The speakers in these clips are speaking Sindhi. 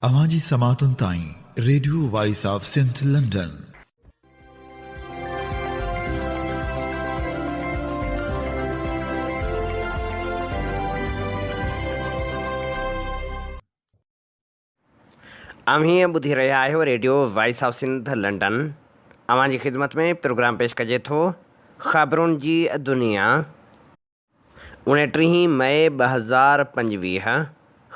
اوهان جي سماعتن تائين radio voice of Sindh London. اوهين ٻڌي رهيا آهيو radio voice of Sindh London. اوهان جي خدمت ۾ پروگرام پيش ڪجي ٿو خبرن جي دنيا. اڻٽيهين مئي 2025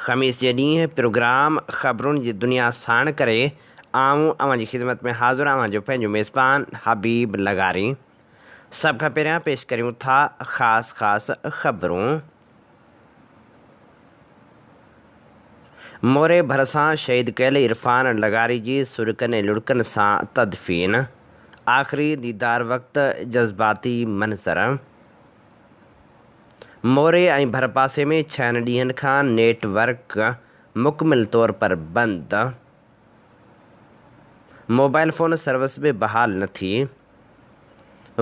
خميس جي ڏينهن پروگرام خبرن جي دنيا ساڻ ڪري آئون اوهان جي خدمت ۾ حاضر اوهان جو پنهنجو ميزبان حبيب لغاري. سڀ کان پهريان پيش ڪريون ٿا خاص خاص خبرون. موري ڀرسان شهيد ڪيل عرفان لغاري جي سڏڪن ۽ لڙڪن سان تدفين، آخري ديدار وقت جذباتي منظر. موري ۽ ڀرپاسي ۾ ڇهن ڏينهن کان نيٽ ورڪ مڪمل طور پر بند، موبائل فون سروس به بحال نه ٿي،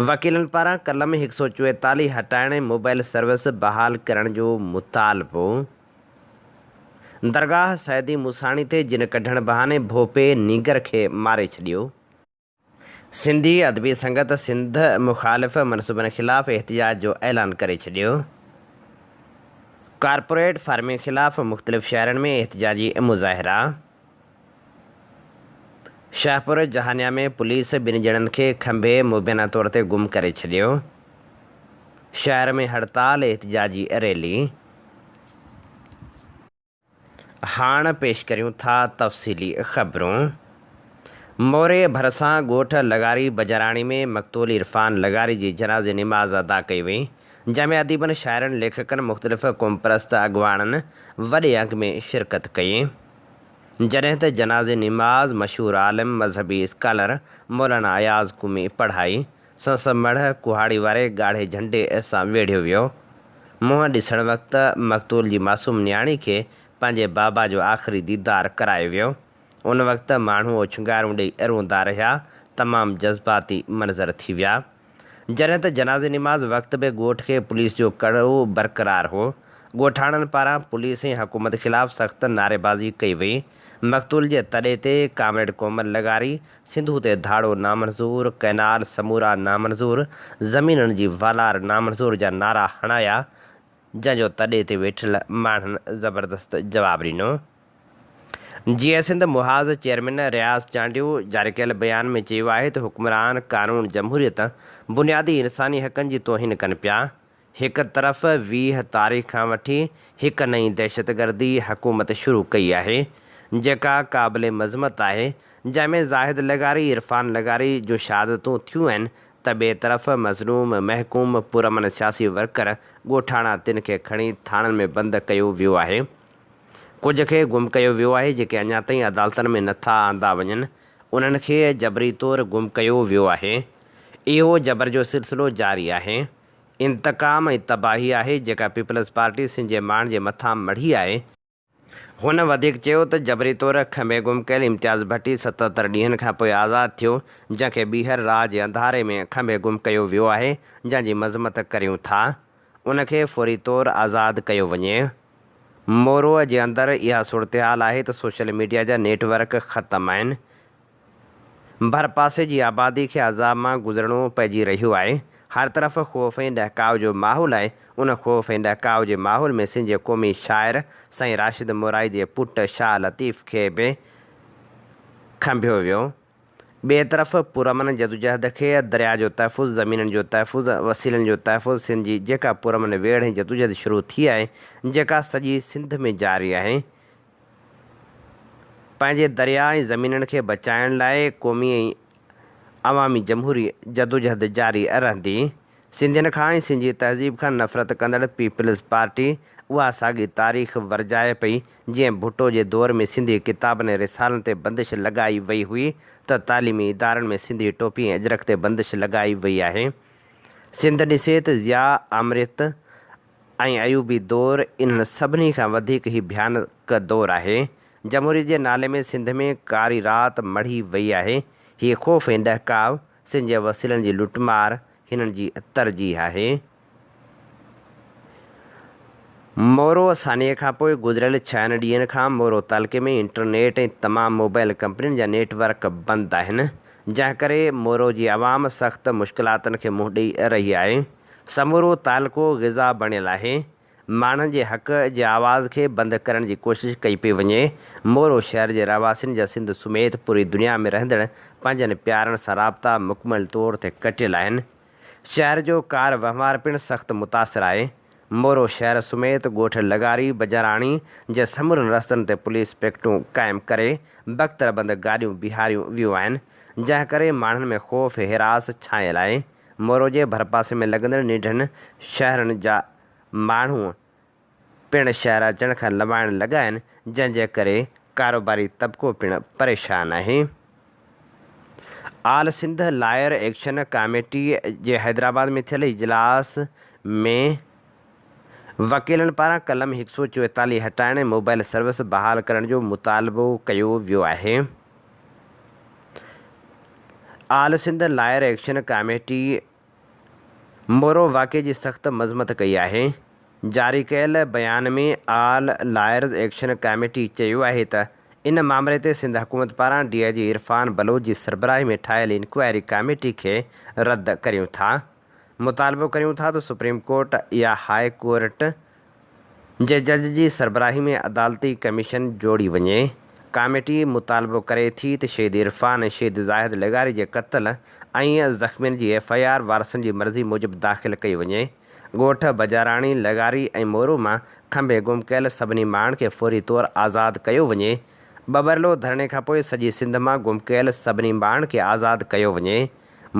وڪيلن پاران قلم هڪ سئو چوئيتاليهه هٽائڻ ۽ موبائل سروس بحال ڪرڻ جو مطالبو، درگاهه سيدي موساڻي تي جن ڪڍڻ بهاني ڀوپي نينگر کي ماري ڇڏيو. سنڌي ادبي سنگت سنڌ مخالف منصوبن خلاف احتجاج جو اعلان ڪري ڇڏيو. ڪارپوريٽ فارمنگ خلاف مختلف شهرن ۾ احتجاجي مظاهرا. شاهپور جهانيا ۾ پوليس ٻن ڄڻن کي کنڀي مبينا طور تي گم ڪري ڇڏيو. شهر ۾ هڙتال احتجاجي ريلي. هاڻ پيش ڪريون ٿا تفصيلي خبرون. موري ڀرسان ڳوٺ لغاري بجاراڻي ۾ مقتول عرفان لغاري جي جنازي نماز ادا ڪئي وئي، جنهن ۾ اديبن، شاعرن، ليکڪن، مختلف قومپرست اڳواڻن وڏي انگ ۾ شرڪت ڪئي. جڏهن ته جنازي نماز مشهور عالم، مذهبي اسڪالر مولانا اياز قمي پڙهائي. سس مڙهه ڪهاڙي واري ڳاڙهي جهنڊي سان ويڙهيو ويو. منهن ڏسڻ وقت مقتول جي معصوم نياڻي کي پنهنجي بابا جو آخري ديدار ڪرايو ويو. ان وقت ماڻهو اوڇنگارون ڏئي روئندا رهيا، تمام جذباتي منظر ٿي ويا. جڏهن ته جنازي نماز وقت به ڳوٺ کي پوليس جو ڪڙو برقرار هو. ڳوٺاڻن پاران پوليس ۽ حڪومت خلاف سخت نعريبازي ڪئي وئي. مقتول جي تڏي تي ڪامريڊ ڪومل لغاري، سنڌو تي ڌاڙو نامنظور، ڪئنال سمورا نامنظور، زمينن جي والار نامنظور جا نعرا هڻايا، جنهن جو تڏي تي ويٺل ماڻهن زبردست جواب ڏنو. جيئي سنڌ محاذ چيئرمين رياض چانڊيو جاري ڪيل بيان ۾ چيو آهي ته حڪمران قانون جمهوريت، بنيادي انساني حقن جي توهين ڪن پيا، هڪ طرف 20 تاريخ کان وٺي هڪ نئين دهشتگردي حڪومت شروع ڪئي آهي، جيڪا قابل مذمت آهي، جنهن ۾ زاهد لغاري، عرفان لغاري جون شهادتون ٿيون آهن ته ٻئي طرف مظلوم، محڪوم، پرامن سياسي ورڪر، ڳوٺاڻا تن کي کڻي ٿاڻن ۾ بند ڪيو ويو آهي. ڪجهه کي گم ڪيو ويو آهي، جيڪي اڃا تائين عدالتن ۾ نٿا آندا وڃن، انهن کي جبري طور گم ڪيو ويو آهي. اهو جبر جو سلسلو جاري آهي. انتقام ۽ تباهي آهي جيڪا پيپلز پارٽي سنڌ جي ماڻهن جي مٿان مڙهي آهي. هن وڌيڪ چيو ته جبري طور کنڀي گم ڪيل امتياز ڀٽي 77 ڏينهن کان پوء آزاد ٿيو، جنهن کي ٻيهر راء جي انڌاري ۾ کنڀي گم ڪيو ويو آهي، جنهن جي مذمت ڪريون ٿا. ان کي فوري طور آزاد ڪيو وڃي. مورو جي اندر اها صورتحال آهي ته سوشل ميڊيا جا نيٽ ورڪ ختم آهن. ڀرپاسي جي آبادي کي عذاب مان گذرڻو پئجي رهيو آهي. هر طرف خوف ۽ ڏهڪاء جو ماحول آهي. ان خوف ۽ ڏهڪاء جي ماحول ۾ سنڌ جي قومي شاعر سائين راشد مورائي جي پٽ شاهه لطيف کي به کنڀيو ويو. ٻئي طرف پرامن جدوجهد کي درياء جو تحفظ، زمينن جو تحفظ، وسيلن جو تحفظ سنڌ جي جيڪا پرامن ويڙهه ۽ جدوجهد شروع ٿي آهي، جيڪا سڄي سنڌ ۾ جاري آهي، پنهنجي درياء ۽ زمينن کي بچائڻ لاء قومي ۽ عوامي جمهوري جدوجهد جاري رهندي. سنڌين کان ۽ سنڌي تهذيب کان نفرت ڪندڙ پيپلز پارٽي اها ساڳي تاريخ ورجائي پئي جيئن ڀٽو جي دور ۾ سنڌي ڪتابن ۽ رسالن تي بندش لڳائي وئي هئي ته تعليمي ادارن ۾ سنڌي ٽوپي ۽ اجرڪ تي بندش لڳائي وئي آهي. سنڌ ڏسي ته ضياء آمريت ۽ ايوبي دور انهن سڀني کان وڌيڪ هي ڀيانڪ دور آهي. جمهوريت جي نالي ۾ سنڌ ۾ ڪاري رات مڙهي وئي آهي. هي خوف ۽ ڏهڪاء، سنڌ جي وسيلن جي لٽمار هنن جي ترجيح آهي. مورو سانحي کانپوء گذريل ڇهن ڏينهن کان مورو تعلقي ۾ انٽرنيٽ ۽ تمام موبائل ڪمپنين جا نيٽ ورڪ بند آهن، جنهن ڪري مورو جي عوام سخت مشڪلاتن کي منهن ڏئي رهي آهي. سمورو تعلقو غذا بڻيل آهي. ماڻهن جي حق جي آواز کي بند ڪرڻ جي ڪوشش ڪئي پئي وڃي. مورو شهر جي رهواسين جا سنڌ سميت پوري دنيا ۾ رهندڙ پنهنجن پيارن سان رابطا مڪمل طور تي ڪٽيل آهن. شهر جو ڪار وهنوار پڻ سخت متاثر آهي. مورو شهر سميت ڳوٺ لغاري، بجاراڻي جي سمورن رستن تي پوليس پڪٽون قائم ڪري بڪتربند گاڏيون بيهاريون ويون آهن، جنهن ڪري ماڻهن ۾ خوف هراس ڇانيل آهي. مورو جي ڀرپاسي ۾ لڳندڙ ننڍن شهرن جا ماڻهو پڻ شهر اچڻ کان لنوائڻ لڳا آهن، جنهن جي ڪري ڪاروباري طبقو پڻ پريشان آهي. آل سنڌ لائر ايڪشن ڪاميٽي جي حيدرآباد ۾ ٿيل اجلاس ۾ وڪيلن پاران قلم 144 هٽائڻ ۽ موبائل سروس بحال ڪرڻ جو مطالبو ڪيو ويو آهي. All Sindh lawyer action committee Moro واقعي جي سخت مذمت ڪئي آهي. جاري ڪيل بيان ۾ آل لائرز ايڪشن ڪاميٽي چيو آهي ته ان مامري تي سنڌ حڪومت پاران ڊي I جي عرفان بلوچ جي سربراهي ۾ ٺاهيل انڪوائري ڪاميٽي کي رد ڪريون ٿا. مطالبو ڪريون ٿا ته سپريم ڪورٽ يا هاء ڪورٽ جي جج جي سربراهي ۾ عدالتي ڪميشن جوڙي وڃي. ڪاميٽي مطالبو ڪري ٿي ته شهيد عرفان ۽ شهيد زاهد لغاري جي قتل ۽ زخمين جي ايف I R وارثن جي مرضي موجب داخل ڪئي وڃي. ڳوٺ بجاراڻي، لغاري ۽ مورو مان کنڀي گم ڪيل سڀني ماڻهن کي فوري طور آزاد ڪيو وڃي. ٻٻرلو ڌرڻي کانپوء سڄي سنڌ مان گم ڪيل سڀني ماڻهن کي آزاد ڪيو وڃي.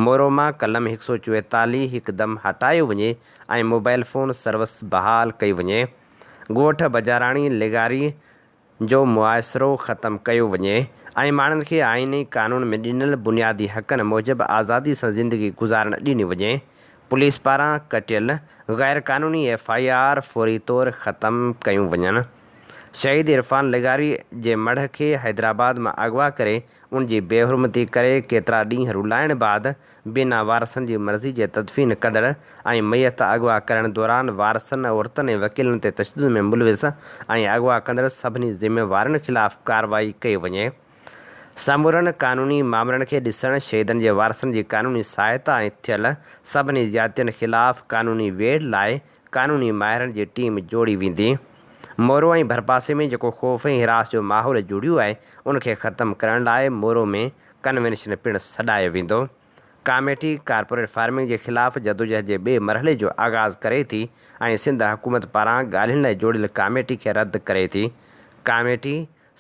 مورو مان قلم 144 هڪدم هٽايو وڃي ۽ موبائل فون سروس بحال ڪئي وڃي، ڳوٺ بجاراڻي لغاري جو معاصرو ختم ڪيو وڃي ۽ ماڻهن کي آئين ۽ قانون ۾ ڏنل بنيادي حقن موجب آزادي سان زندگي گذارڻ ڏني وڃي، پوليس پاران ڪٽيل غيرقانوني ايف I R فوري طور ختم ڪيون وڃن. شهيد عرفان لغاري جي مڙهه کي حيدرآباد مان اغوا ڪري ان جي بي حرمتي ڪري ڪيترا ڏينهن رلائڻ بعد بنا وارثن جي مرضي جي تدفين ڪندڙ ۽ ميت اغوا ڪرڻ دوران وارثن، عورتن ۽ وڪيلن تي تشدد ۾ ملوث ۽ اغوا ڪندڙ سڀني ذميوارن خلاف ڪارروائي ڪئي وڃي. سمورن قانوني مامرن کي ڏسڻ، شهيدن جي وارثن جي قانوني سهائتا ۽ ٿيل سڀني زيادتين خلاف قانوني ويڙهه لاء قانوني ماهرن جي ٽيم جوڙي ويندي. مورو ۽ ڀرپاسي ۾ جيڪو خوف ۽ هراس جو ماحول جڙيو آهي، ان کي ختم ڪرڻ لاء مورو ۾ ڪنوينشن پڻ سڏايو ويندو. ڪاميٽي ڪارپوريٽ فارمنگ جي خلاف جدوجهد جي ٻئي مرحلي جو آغاز ڪري ٿي ۽ سنڌ حڪومت پاران ڳالهين لاء جوڙيل ڪاميٽي کي رد ڪري ٿي. ڪاميٽي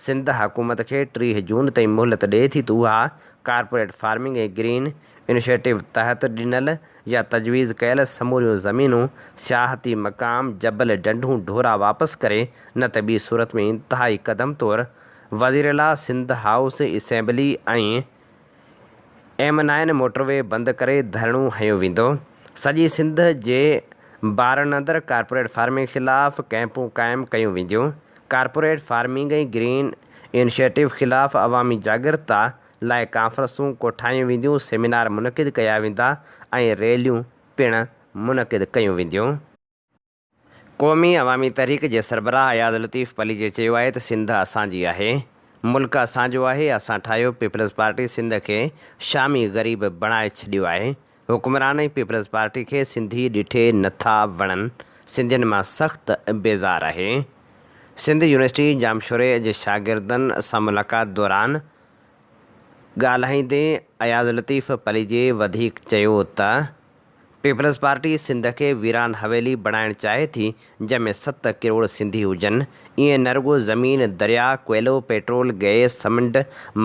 سنڌ حڪومت کي 30 جون تائين مهلت ڏئي ٿي ته اها ڪارپوريٽ فارمنگ ۽ گرين انيشيٽو تحت ڏنل يا تجويز ڪيل سموريون زمينون سياحتي مقام جبل ڍنڍون ڍورا واپس ڪري نه ته ٻي صورت ۾ انتهائي قدم طور وزيراعليٰ Sindh house assembly ۽ M nine motorway بند ڪري ڌرڻو هنيو ويندو، سڄي سنڌ جي بارن اندر ڪارپوريٽ فارمنگ خلاف ڪئمپون قائم ڪيون وينديون، ڪارپوريٽ فارمنگ ۽ گرين انيشيٽو خلاف عوامي جاڳرتا لاء ڪانفرنسون ڪوٺايون وينديون، سيمينار منعقد ڪيا ويندا ۽ ريليون پڻ منعقد ڪيون وينديون. قومي عوامي تحريڪ جي سربراهه اياز لطيف پليجي چيو آهي ته سنڌ اسان جي آهي، ملڪ اسان جو آهي، اسان ٺاهيو، پيپلز پارٽي سنڌ کي شامي غريب بڻائي ڇڏيو آهي، حڪمران ۽ پيپلز پارٽي کي سنڌي ڏٺي نه ٿا وڻن، سنڌين مان سخت بيزار آهي. سنڌ يونيورسٽي ڄامشوري جي شاگردن سان ملاقات دوران ڳالهائيندي اياز لطيف پليجي وڌيڪ چيو ته. پيپلز پارٽي سنڌ کي ويران حويلي بڻائڻ چاهي ٿي جنهن ۾ ست ڪروڙ سنڌي هجن، ائين نه رڳو زمين، درياء، ڪوئلو، پيٽرول، گئس، سمنڊ،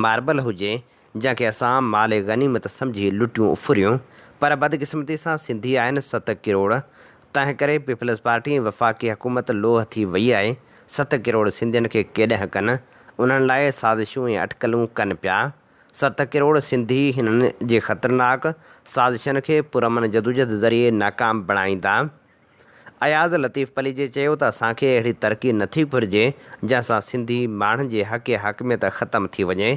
ماربل هجي جنهن کي اسان مال غنيمت سمجهي لٽيون ڦريون پر بدقسمتي سان سنڌي آهن ست ڪروڙ تنهن ڪري پيپلز پارٽي ۽ وفاقي حڪومت لوهه ٿي وئي آهي ست ڪروڙ سنڌين کي ڪيڏانهن ڪن انهن لاء سازشون ۽ اٽڪلون ڪن پيا. ست ڪروڙ سنڌي هنن جي خطرناڪ سازشن کي پرامن جدوجھد ذريعي ناڪام بڻائيندا. اياز لطيف پليجي چيو ته اسان کي اهڙي ترقي نٿي گهرجي جنهن سان سنڌي ماڻهن جي حق حاڪميت ختم ٿي وڃي.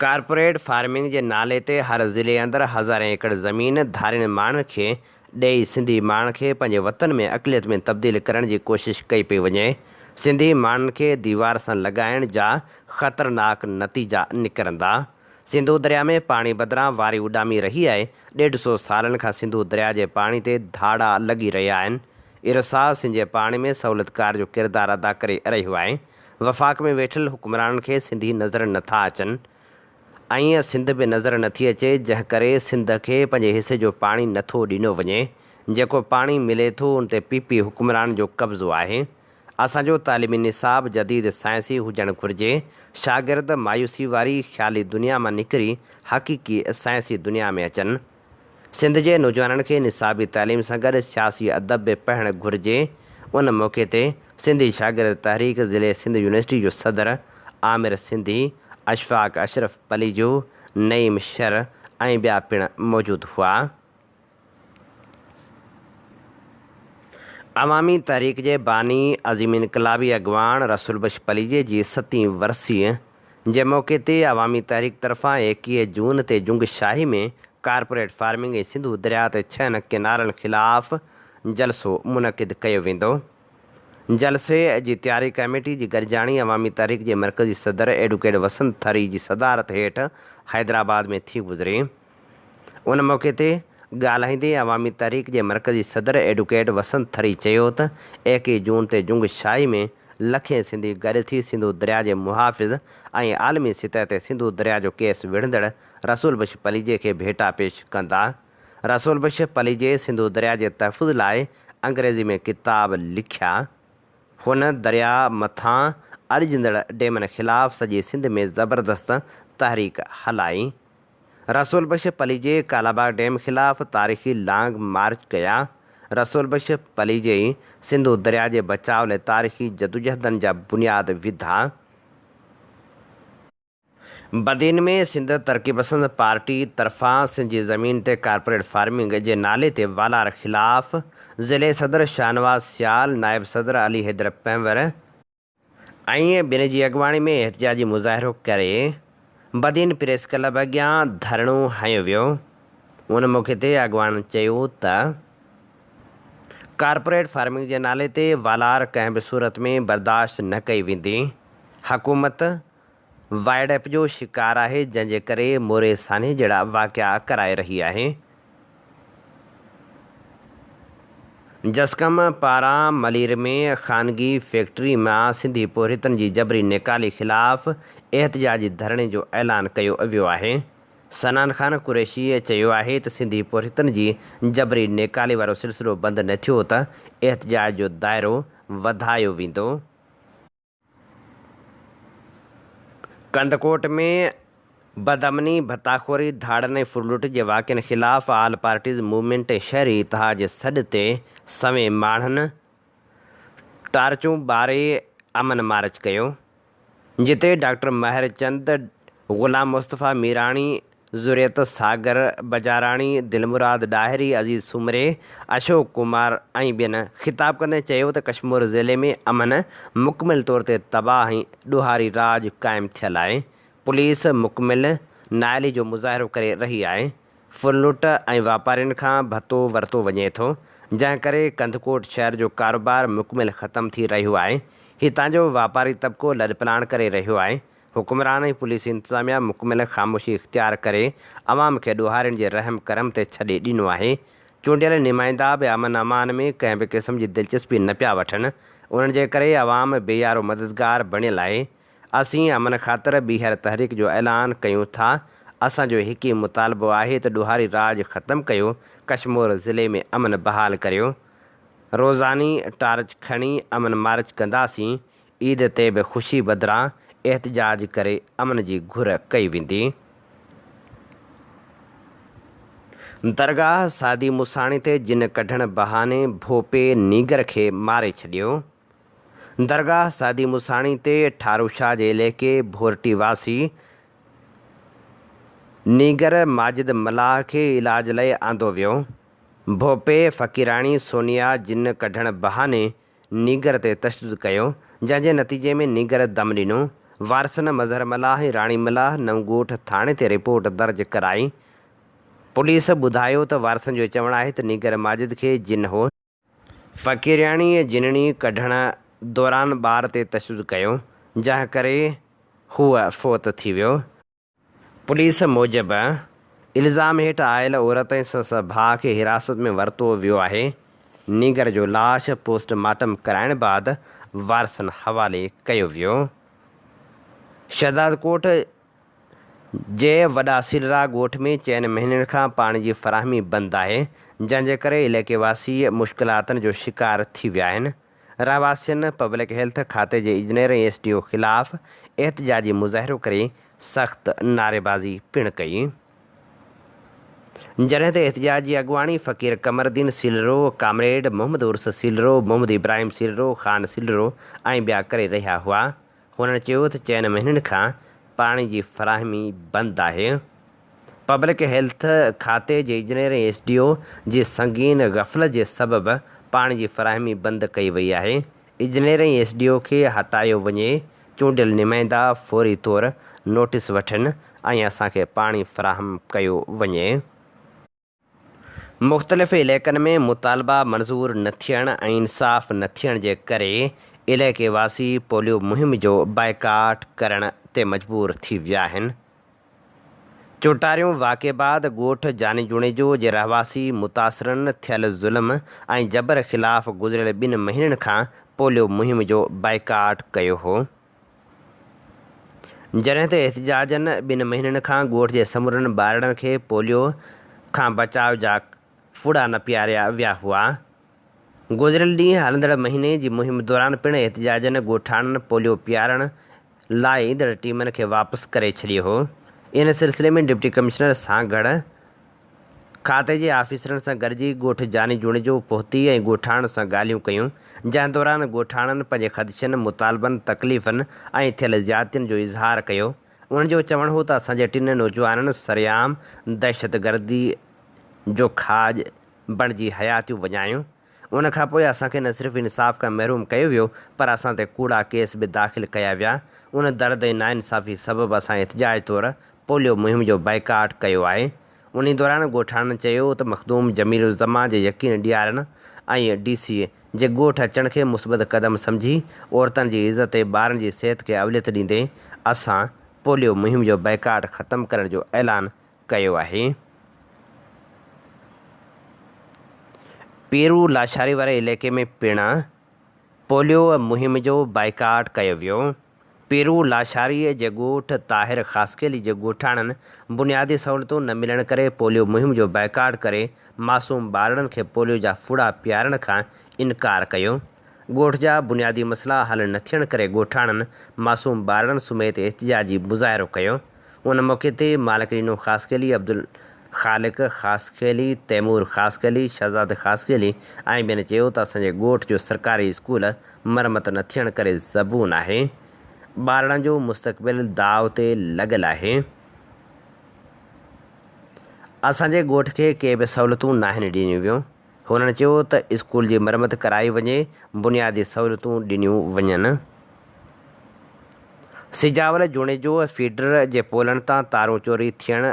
ڪارپوريٽ فارمنگ جي نالي تي هر ضلعي اندر هزارين ايڪڙ زمين ڌارين ماڻهن کي ڏيئي سنڌي ماڻهن کي پنهنجي وطن ۾ اقليت ۾ تبديل ڪرڻ جي ڪوشش ڪئي پئي وڃي. سنڌي ماڻهن کي ديوار سان لڳائڻ جا خطرناڪ نتيجا نڪرندا. سنڌو درياء ۾ پاڻي بدران واري اڏامي رهي آهي. ڏيڍ سو سالن کان سنڌو درياء جي پاڻي تي ڌاڙا لڳي رهيا آهن. ارسا سنڌ جي پاڻي ۾ سهولتڪار جو ڪردار ادا ڪري رهيو آهي. وفاق ۾ ويٺل حڪمرانن کي سنڌي نظر نٿا اچن ۽ سنڌ به نظر نٿي اچي جنهن ڪري سنڌ کي پنهنجي حصي جو پاڻي نٿو ڏنو وڃي. جيڪو پاڻي ملي ٿو ان تي پي پي حڪمرانن جو قبضو آهي. اسان جو تعليمي نصاب جديد سائنسي هجڻ گهرجي. شاگرد مايوسي واري خيالي دنيا مان نڪري حقيقي سائنسي دنيا ۾ اچن. سنڌ جي نوجوانن کي نصابي تعليم سان گڏ سياسي ادب به پڙهڻ گهرجي. ان موقعي تي سنڌي شاگرد تحريڪ ضلعي سنڌ يونيورسٽي جو صدر عامر سنڌي، اشفاق اشرف پليجو، نعيم شر ۽ ٻيا پڻ موجود هئا. عوامي تحريڪ جي باني عظيم انقلابي اڳواڻ رسول بخش پليجي جي ستين ورسيء جي موقعي تي عوامي تحريڪ طرفان 21 جون تي جنگ شاهي ۾ ڪارپوريٽ فارمنگ ۽ سنڌو درياء تي ڇهن ڪئنالن خلاف جلسو منعقد ڪيو ويندو. جلسي جي تياري ڪميٽي جي گڏجاڻي عوامي تحريڪ جي مرڪزي صدر ايڊوڪيٽ وسنت ٿري جي صدارت هيٺ حيدرآباد ۾ ٿي گذري. ان موقعي تي ڳالهائيندي عوامي تحريڪ جي مرڪزي صدر ايڊوڪيٽ وسنت ٿري چيو ته 21 جون تي جنگ شاهي ۾ لکين سنڌي گڏ ٿي سنڌو درياء جي محافظ ۽ عالمي سطح تي سنڌو درياء جو ڪيس وڙهندڙ رسول بخش پليجي کي ڀيٽا پيش ڪندا. رسول بخش پليجي سنڌو درياء جي تحفظ لاء انگريزي ۾ ڪتاب لکيا. هن درياء مٿان اڏجندڙ ڊيمن خلاف سڄي سنڌ ۾ زبردست تحريڪ هلائي. رسول بخش پليجي ڪالاباغ ڊيم خلاف تاريخي لانگ مارچ ڪيا. رسول بخش پليجي سنڌو درياء جي بچاء لاء تاريخي جدوجهدن جا بنياد وڌا. بدين ۾ سنڌ ترقي پسند پارٽي طرفان سنڌ جي زمين تي ڪارپوريٽ فارمنگ جي نالي تي والار خلاف ضلعي صدر شاهنواز سيال، نائب صدر علي حيدر پنهور، ۽ ٻين جي اڳواڻي ۾ احتجاجي مظاهرو ڪري بدين پريس ڪلب اڳيان ڌرڻو هنيو ويو. ان موقعي تي اڳواڻن چيو ته ڪارپوريٽ فارمنگ جي نالي تي والار ڪنهن به صورت ۾ برداشت نه ڪئي ويندي، حڪومت وائڙپ جو شڪار آهي جنهن جي ڪري موري سانحي جهڙا واقعا ڪرائي رهي آهي. جسقم پاران ملير ۾ خانگي فيڪٽري مان سنڌي پورهيتن جي جبري نيڪالي خلاف احتجاجي ڌرڻي جو اعلان ڪيو ويو آهي. صنعان خان قريشي چيو آهي ته سنڌي پورهيتن جي جبري نيڪالي وارو سلسلو بند نه ٿيو ته احتجاج جو دائرو وڌايو ويندو. ڪنڌڪوٽ ۾ بدامني، ڀتاخوري، ڌاڙن ۽ ڦرلٽ جي واقعن خلاف آل پارٽيز موومينٽ ۽ شهري اتحاد جي سڏ تي سوين ماڻهن ٽارچون ٻاري امن مارچ ڪيو، جتي ڊاڪٽر مهر چند، غلام مصطفيٰ ميراڻي، ذريت ساگر بجاراڻي، دلمراد ڏاهري، عزيز سومري، اشوڪ ڪمار ۽ ٻين خطاب ڪندي چيو ته ڪشمور ضلعي ۾ امن مڪمل طور تي تباهه ۽ ڏوهاري راڄ قائم ٿيل آهي، پوليس مڪمل نااهلي جو مظاهرو ڪري رهي آهي، ڦرلٽ ۽ واپارين کان ڀتو ورتو وڃي ٿو، جنهن ڪري ڪنڌڪوٽ شهر جو ڪاروبار مڪمل ختم ٿي رهيو آهي، هتان جو واپاري طبقو لڏپلاڻ ڪري رهيو آهي، حڪمران ۽ پوليس انتظاميا مڪمل خاموشي اختيار ڪري عوام کي ڏوهارين جي رحم ڪرم تي ڇڏي ڏنو آهي. چونڊيل نمائندا به امن امان ۾ ڪنهن به قسم جي دلچسپي نه پيا وٺن، انهن جي ڪري عوام بي يارو مددگار بڻيل آهي. اسين امن خاطر ٻيهر تحريڪ جو اعلان ڪيون ٿا، اسان جو هڪ ئي مطالبو آهي ته ڏوهاري راڄ ختم ڪيو، ڪشمور ضلعي ۾ امن بحال ڪريو. روزاني ٽارچ کڻي امن مارچ ڪنداسين، عيد تي به خوشي بدران احتجاج ڪري امن جي گهر ڪئي ويندي. درگاهه سعدي موساڻي تي جن ڪڍڻ بهاني ڀوپي نينگر کي ماري ڇڏيو. درگاهه سعدي موساڻي تي ٺاروشاهه جي عليقي ڀورٽي واسي نينگر ماجد ملاح کي علاج لئه آندو ويو. ڀوپي فقيراڻي سونيا جن ڪڍڻ بهاني نينگر تي تشدد ڪيو، جنهن جي نتيجي ۾ نينگر دم ڏنو. وارثن مظهر ملاح ۽ راڻي ملاح نئون ڳوٺ ٿاڻي تي رپورٽ درج ڪرائي. پوليس ٻڌايو ته وارثن جو چوڻ آهي ته نينگر ماجد کي جن هو. فقيرياڻيء جنڙي ڪڍڻ دوران ٻار تي تشدد ڪيو، جنهن ڪري هو فوت ٿي ويو. پوليس موجب، الزام هيٺ آيل عورت ۽ سندس ڀاء کي حراست ۾ ورتو ويو آهي، نينگر جو لاش پوسٽ مارٽم ڪرائڻ بعد وارثن حوالي ڪيو ويو. شهدادڪوٽ جي وڏا سيلرا ڳوٺ ۾ چئن مهينن کان پاڻي جي فراهمي بند آهي، جنهن جي ڪري علائقي واسي مشڪلاتن جو شڪار ٿي ويا آهن. رهواسين پبلڪ هيلٿ کاتي جي اجنير ۽ ايس ڊي او خلاف احتجاجي مظاهرو ڪري سخت نعريبازي پڻ ڪئي. جڏهن ته احتجاج جي اڳواڻي فقير قمرالدين سيلرو، ڪامريڊ محمد عرس سيلرو، محمد ابراهيم سيلرو، خان سيلرو ۽ ٻيا ڪري رهيا هئا. هنن چيو ته چئن مهينن کان پاڻي جي فراهمي بند آهي. پبلڪ هيلٿ کاتي جي اجنير ۽ ايس ڊي او جي سنگين غفلت جي سبب پاڻي جي فراهمي بند ڪئي وئي آهي، اجنير ۽ ايس ڊي او کي هٽايو وڃي، چونڊيل نمائندا فوري طور نوٽيس وٺن ۽ اسان کي پاڻي فراهم ڪيو وڃي. مختلف علائقن ۾ مطالبا منظور نه ٿيڻ ۽ انصاف نه ٿيڻ جي ڪري علائقي واسي پوليو مهم جو بائيڪاٽ ڪرڻ تي مجبور ٿي ويا آهن. چوٽاريون واقعي بعد ڳوٺ جاني جوڻيجو جي رهواسي متاثرن ٿيل ظلم ۽ جبر خلاف گذريل ٻن مهينن کان پوليو مهم جو بائيڪاٽ ڪيو هو. جڏهن ته احتجاجن ٻن مهينن کان ڳوٺ جي سمورن ٻارڙن کي پوليو کان بچاء جا ڦڙا نه پياريا ويا هئا. گذريل ڏينهن هلندڙ مهيني جي مهم دوران پڻ احتجاجن ڳوٺاڻن پوليو پيارڻ لاء ايندڙ ٽيمن کي واپس ڪري ڇڏيو هو. ان سلسلي ۾ ڊپٽي ڪمشنر سانگهڙ کاتي جي آفيسرن سان گڏجي ڳوٺ جاني جوڻيجو پهتي ۽ ڳوٺاڻن سان ڳالهيون ڪيون جنهن دوران ڳوٺاڻن پنهنجي خدشن، مطالبن، تڪليفن ۽ ٿيل زيادتين جو اظهار ڪيو. انهن جو چوڻ هو ته اسان جي ٽن نوجوانن سرعام دهشتگردي جو کاڄ بڻجي حياتيون وڃايون، ان کان پوء اسان کي نه صرف انصاف کان محروم ڪيو ويو پر اسان تي ڪوڙا ڪيس به داخل ڪيا ويا، ان درد ۽ ناانصافي سبب اسان احتجاج طور پوليو مهم جو بائيڪاٽ ڪيو آهي. انهي دوران ڳوٺاڻن چيو ته مخدوم جميل الزمان جي يقين ڏيارڻ ۽ ڊي سي جي ڳوٺ اچڻ کي مثبت قدم سمجهي عورتن جي عزت ۽ ٻارن جي صحت کي اوليت ڏيندي اسان پوليو مهم جو بائيڪاٽ ختم ڪرڻ جو اعلان ڪيو آهي. پيرو لاشاري واري علائقي ۾ پڻ پوليو مهم جو بائيڪاٽ ڪيو ويو. پيرو لاشاري جي ڳوٺ طاهر خاصخيلي جي ڳوٺاڻن بنيادي سهولتون نه ملڻ ڪري پوليو مهم جو بائيڪاٽ ڪري معصوم ٻارڙن کي پوليو جا ڦڙا پيارڻ کان انڪار ڪيو. ڳوٺ جا بنيادي مسئلا حل نه ٿيڻ ڪري ڳوٺاڻن معصوم ٻارڙن سميت احتجاجي مظاهرو ڪيو. ان موقعي تي مالڪ ڏنو خاصخيلي، عبدالخالق خاصخيلي، تيمور خاصخيلي، شهزاد خاصخيلي ۽ ٻين چيو ته اسان جي ڳوٺ جو سرڪاري اسڪول مرمت نه ٿيڻ ڪري زبون آهي، ٻارڙن جو مستقبل داء تي لڳل آهي، اسان جي ڳوٺ کي ڪي به سهولتون ناهن ڏنيون ويون، هنن چيو ته اسڪول جي مرمت ڪرائي وڃي، بنيادي سهولتون ڏنيون وڃن. سجاول جوڻيجو فيڊر جي پولن تان تارون چوري ٿيڻ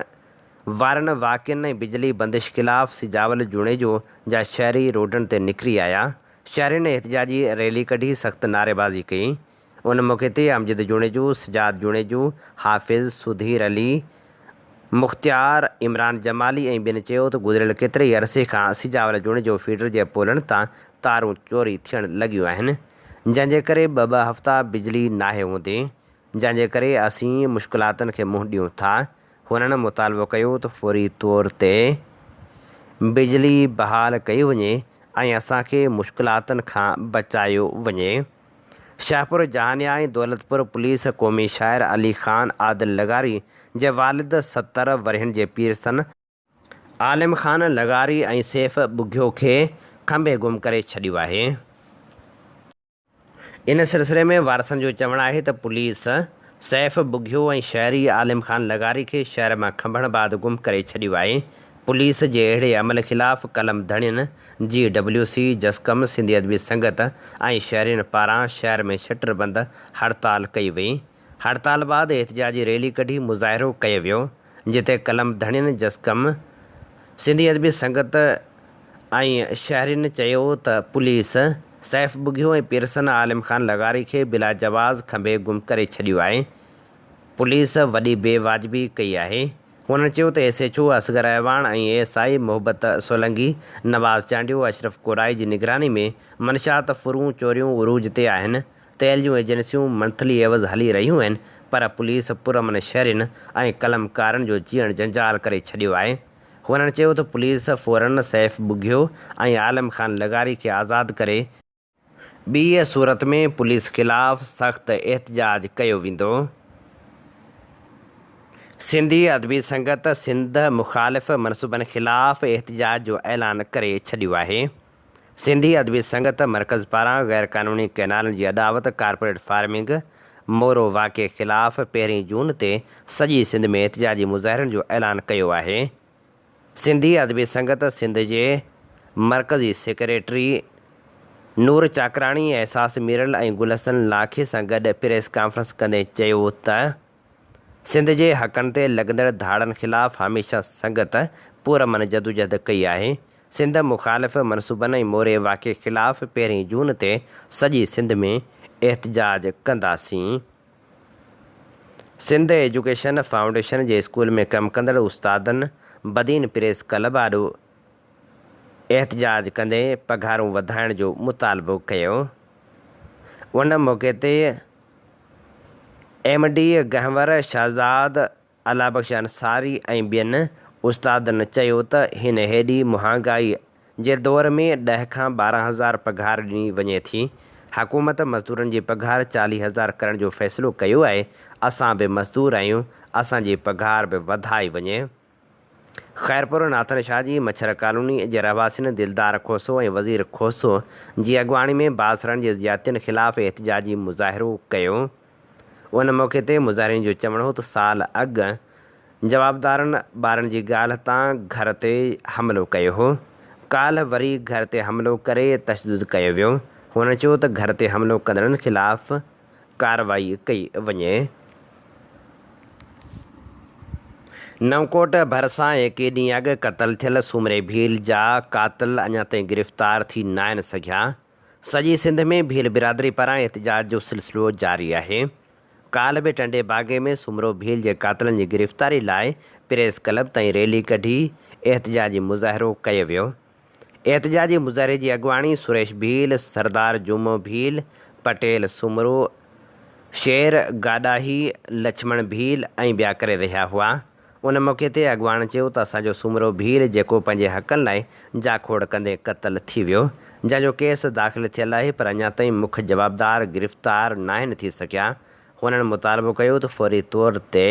وارن واقعن ۽ بجلي بندش خلاف سجاول جوڻيجو جا شهري روڊن تي نڪري آيا، شهرين احتجاجي ريلي ڪڍي سخت نعريبازي ڪئي. ان موقعي تي امجد جوڻيجو، سجاد جوڻيجو، حافظ سڌير علي، مختيار، عمران جمالي ۽ ٻين چيو ته گذريل ڪيتري ئي عرصي کان سجاول جوڻيجو فيڊر جي پولن تان تارون چوري ٿيڻ لڳيون آهن جنهن جي ڪري ٻه ٻه هفتا بجلي ناهي هوندي جنهن جي ڪري اسين مشڪلاتن کي منهن ڏيون ٿا هنن مطالبو ڪيو ته فوري طور تي بجلي بحال ڪئي وڃي ۽ اسان کي مشڪلاتن کان بچايو وڃي. شاهپور جهانيان ۽ دولتپور پوليس قومي شاعر علي خان عادل لغاري جي والد 70 ورهين جي پيرسن عالم خان لغاري ۽ سيف ٻگهيو کي کنڀي گم ڪري ڇڏيو آهي. ان سلسلي ۾ وارثن جو چوڻ آهي ته پوليس سيف ٻگهيو ۽ شهري عالم خان لغاري کي شهر مان کنڀڻ بعد گم ڪري ڇڏيو آهي. پوليس جي اهڙي عمل خلاف قلم ڌڻين، جي ڊبليو سي، جسقم، سنڌي ادبي سنگت ۽ شهرين پاران شهر ۾ شٽر بند هڙتال ڪئي وئي. هڙتال بعد احتجاجي ريلي ڪڍي مظاهرو ڪيو ويو، جتي قلم ڌڻين، جسقم سنڌي ادبي سنگت ۽ شهرين چيو ته پوليس سيف ٻگهيو ۽ پيرسن عالم خان لغاري کي بلاجواز کنڀي گم ڪري ڇڏيو آهي، پوليس وڏي بي واجبي ڪئي آهي. هنن چيو ته S H O Asghar Awan ۽ A S I Mohabbat Solangi, Nawaz Chandio, Ashraf Korai جي نگراني ۾ منشيات ڦرون چوريون عروج تي آهن، تيل جون ايجنسيون منٿلي عيوض هلي رهيون آهن پر پوليس پرامن شهرين ۽ قلمڪارن جو جيئڻ جنجال ڪري ڇڏيو آهي. هنن چيو ته پوليس فورن سيف ٻگهيو ۽ عالم خان لغاري کي آزاد ڪري، ٻيء صورت ۾ پوليس خلاف سخت احتجاج ڪيو ويندو. سنڌي ادبي سنگت سنڌ مخالف منصوبن خلاف احتجاج جو اعلان ڪري ڇڏيو آهي. سنڌي ادبي سنگت مرڪز پاران غير قانوني ڪئنالن جي اڏاوت، ڪارپوريٽ فارمنگ، مورو واقعي خلاف پهرين جون تي سڄي سنڌ ۾ احتجاجي مظاهرن جو اعلان ڪيو آهي. سنڌي ادبي سنگت سنڌ جي مرڪزي سيڪريٽري نور چاڪراڻي، احساس ميرل ۽ گل حسن لاکي سان گڏ پريس ڪانفرنس ڪندي چيو ته سنڌ جي حقن تي لڳندڙ ڌاڙن خلاف هميشه سنگت پرامن جدوجهد ڪئي آهي، سنڌ مخالف منصوبن ۽ موري واقعي خلاف پهرين جون تي سڄي سنڌ ۾ احتجاج ڪنداسين. سنڌ ايجوڪيشن فائونڊيشن جي اسڪول ۾ ڪم ڪندڙ استادن بدين پريس ڪلب آڏو احتجاج ڪندي پگهارون وڌائڻ جو مطالبو ڪيو. ان موقعي تي ايم ڊي گهنور شهزاد الله بخش انصاري ۽ ٻين استادن چيو ته هن هيڏي مهانگائي جي دور ۾ ڏهه کان 12 هزار پگهار ڏني وڃي ٿي، حڪومت مزدورن جي پگهار 40 هزار ڪرڻ جو فيصلو ڪيو آهي، اسان به مزدور آهيون، اسان جي پگهار به وڌائي وڃي. خيرپور ناٿن شاهه جي مڇر ڪالوني جي رهواسين دلدار کوسو ۽ وزير کوسو جي اڳواڻي ۾ بااثرن جي زيادتين خلاف احتجاجي مظاهرو ڪيو. ان موقعي تي مظاهرين جو چوڻ هو ته سال اڳ جوابدارن ٻارن جي ڳالهه تان گهر تي حملو ڪيو هو، ڪالهه وري گهر تي حملو ڪري تشدد ڪيو ويو. هن چيو ته گهر تي حملو ڪندڙن خلاف ڪارروائي ڪئي وڃي. نئونڪوٽ ڀرسان ايڪيهه ڏينهن اڳ قتل ٿيل سومري ڀيل جا قاتل اڃا تائين گرفتار ٿي ناهن سگهيا. سڄي سنڌ ۾ ڀيل برادري پاران احتجاج جو سلسلو جاري آهي. ڪالهه به ٽنڊي باگي ۾ سومرو ڀيل جي قاتلن جي گرفتاري لاء پريس ڪلب تائين ريلي ڪڍي احتجاجي مظاهرو ڪيو ويو. احتجاجي مظاهري جي اڳواڻي سريش ڀيل، سردار جمعو ڀيل، پٽيل سومرو، شير گاڏاهي، لڇمڻ ڀيل ۽ ٻيا ڪري رهيا هئا. ان موقعي تي اڳواڻن چيو ته اسان جو سومرو ڀيل جيڪو پنهنجي حقن لاء جاکوڙ ڪندي قتل ٿي ويو، جنهن جو ڪيس داخل ٿيل آهي پر اڃا تائين مک جوابدار گرفتار ناهن ٿي سگهيا. هنن مطالبو ڪيو ته فوري طور تي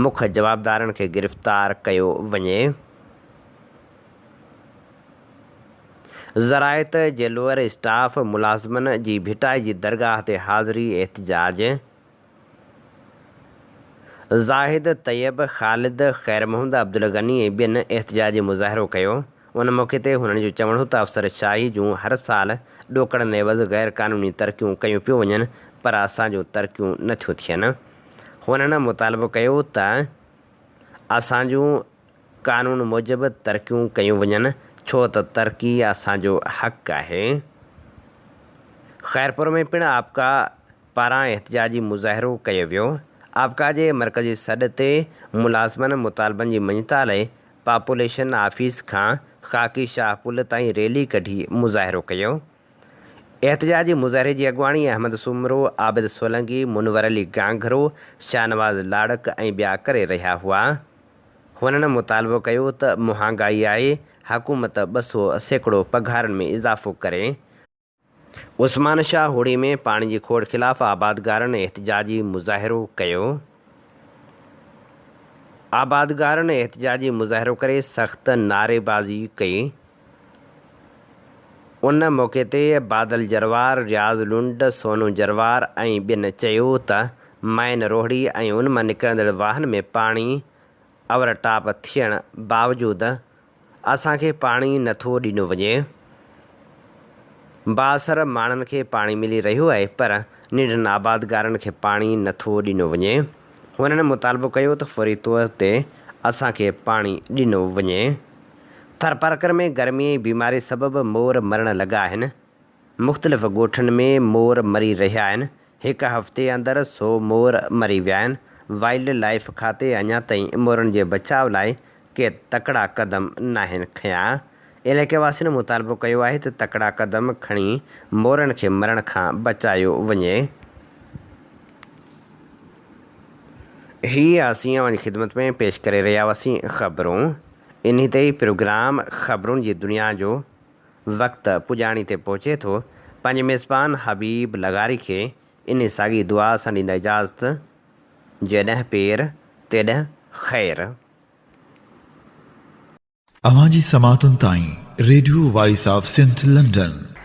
مک جوابدارن کي گرفتار ڪيو وڃي. زراعت جي لوئر اسٽاف ملازمن جي ڀٽائي جي درگاهه تي حاضري احتجاج، زاهد طيب، خالد، خير محمد، عبدالغني ۽ ٻين احتجاجي مظاهرو ڪيو. ان موقعي تي هنن جو چوڻ هو ته افسر شاهي جون هر سال ڏوڪڙن عيوض غير قانوني ترقيون ڪيون پيون وڃن پر اسان جون ترقيون نٿيون ٿين. هنن مطالبو ڪيو ته اسان جون قانون موجب ترقيون ڪيون وڃن ڇو ته ترقي اسان جو حق آهي. خيرپور ۾ پڻ آپڪا پاران احتجاجي مظاهرو ڪيو ويو. آپڪا جي مرڪزي سڏ تي ملازمن مطالبن جي مڃتا لاء پاپوليشن آفيس کان خاڪي شاهه پل تائين ريلي ڪڍي مظاهرو ڪيو. احتجاجي مظاهري جي اڳواڻي احمد سومرو، عابد سولنگي، منور علي گانگهرو، شاهنواز لاڙڪ ۽ ٻيا ڪري رهيا هئا. هنن مطالبو ڪيو ته مهانگائي آهي، حڪومت 200% پگهارن ۾ اضافو ڪري. عثمان شاهه هوڙي ۾ پاڻي جي کوٽ خلاف آبادگارن احتجاجي مظاهرو ڪيو. آبادگارن احتجاجي مظاهرو ڪري سخت نعريبازي ڪئي. ان موقعي تي بادل جروار، رياض لنڊ، سونو جروار ۽ ٻين چيو ته مائن روهڙي ۽ ان مان نڪرندڙ واهن ۾ پاڻي اور ٽاپ ٿيڻ باوجود اسان کي پاڻي نٿو ڏنو وڃي. بااثر ماڻهن کي پاڻي ملي رهيو آهي پر ننڍن آبادگارن کي پاڻي نٿو ڏنو وڃي. هنن مطالبو ڪيو ته فوري طور تي اسان کي پاڻي ڏنو وڃي. ٿرپارڪر ۾ گرمي ۽ بيماري سبب مور مرڻ لڳا آهن. مختلف ڳوٺن ۾ مور مري رهيا آهن، هڪ هفتي اندر سو مور مري ويا آهن، وائلڊ لائيف کاتي اڃا تائين مورن جي بچاء لاء ڪي تڪڙا قدم ناهن کنيا. علائقي واسين مطالبو ڪيو آهي ته تڪڙا قدم کڻي مورن کي مرڻ کان بچايو وڃي. هي اسين اوهان جي خدمت ۾ پيش ڪري رهيا هئاسين خبرون انهي تي ئي پروگرام خبرون جي دنيا جو وقت پڄاڻي تي پهچي ٿو، پنهنجي ميزبان حبيب لغاري کي انهي ساڳي دعا سان ڏيندا اجازت، جيڏهن پير، تيڏهن خير. اوهان جي سماعتن تائين radio voice of Sindh London.